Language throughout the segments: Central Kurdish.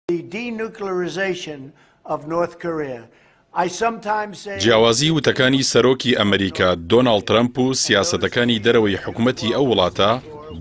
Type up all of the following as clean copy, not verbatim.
The denuclearization of North Korea. I sometimes say. جیاوازی وتەکانی سەرۆکی ئەمریکا دۆناڵد ترەمپ و سیاسەتەکانی دەرەوەی حکومەتی ئەو وڵاتە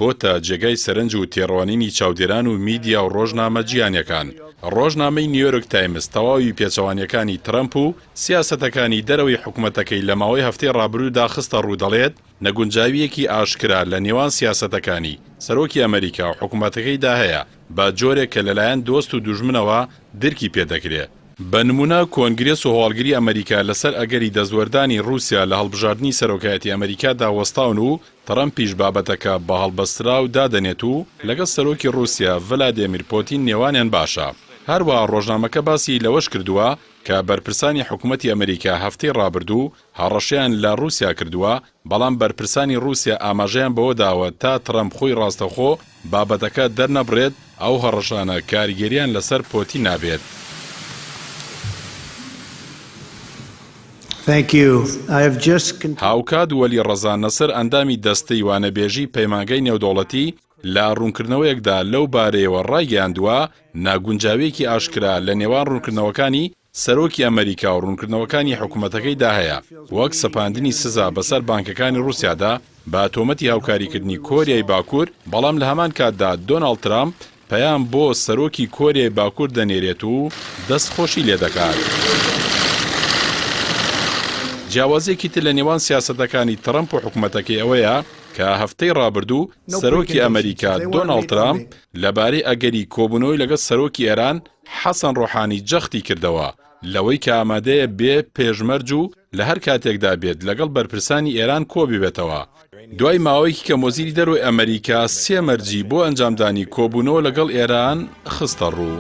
بۆتە جێگای سەرنج و تێڕوانینی چاودێران و میدیا و ڕۆژنامە جیهانیەکان. ڕۆژنامەی نیویۆرک تایمز تەواوی پێچەوانیەکانی ترەمپ و سیاسەتەکانی دەرەوەی حکومەتەکەی لە ماوەی هەفتەی ڕابروودا خستە ڕوو دەڵێت نەگونجاوییەکی ئاشکرا لە نێوان سیاسەتەکانی سەرۆکی ئەمریکا و حکومەتەکەیدا هەیە بە جۆرێک کە لەلایەن دۆست و دوژمنەوە درکی پێدەکرێ. بە نموونە کۆنگرێس و هەواڵگری ئەمریکا لەسەر ئەگەری دەستوەردانی ڕووسیا لە هەڵبژاردنی سەرۆکایەتی ئەمریکادا وەستاون و تڕەمپیش بابەتەکە بە هەڵبەستراو دادەنێت و لەگەڵ سەرۆکی ڕووسیا ڤلادێمیر پۆتین نێوانیان باشە. هەروەها ڕۆژنامەکە باسی لەوەش کردووە کە بەرپرسانی حکومەتی ئەمریکا هەفتەی ڕابردوو هەڕەشەیان لە ڕووسیا کردووە، بەڵام بەرپرسانی ڕووسیا ئاماژەیان بەوە داوە تا ترەمپ خۆی ڕاستەوخۆ بابەتەکە دەرنەبڕێت، ئەو هەڕەشانە کاریگەرییان لەسەر پۆتین نابێت. هاوکات وەلی ڕەزا نەسر ئەندامی دەستەی وانەبێژی پەیمانگای نێودەوڵەتی لە ڕوونکردنەوەیەکدا لەو بارەیەوە ڕایگەیاندووە، ناگونجاوییەکی ئاشکرا لە نێوان ڕوونکردنەوەکانی سەرۆکی ئەمەریکا و ڕوونکردنەوەکانی حکومەتەکەیدا هەیە، وەک سەپاندنی سزا بەسەر بانکەکانی ڕووسیادا بە تۆمەتی هاوکاریکردنی کۆریای باکوور، بەڵام لە هەمان کاتدا دۆناڵد ترامپ پەیام بۆ سەرۆکی کۆریای باکوور دەنێرێت و دەستخۆشی لێدەکات. جیاوازییەکی تر لە نێوان سیاسەتەکانی ترەمپ و حکومەتەکەی ئەوەیە کە هەفتەی ڕابردوو سەرۆکی ئەمەریکا دۆناڵد ترامپ لەبارەی ئەگەری کۆبوونەوەی لەگەڵ سەرۆکی ئێران حەسەن ڕۆحانی جەختی کردەوە لەوەی کە ئامادەیە بێ پێشمەرج و لە هەر کاتێکدا بێت لەگەڵ بەرپرسانی ئێران کۆببێتەوە. دوای ماوەیەکی کەم وەزیری دەرەوەی ئەمەریکا سێ مەرجی بۆ ئەنجامدانی کۆبوونەوە لەگەڵ ئێران خستەڕوو.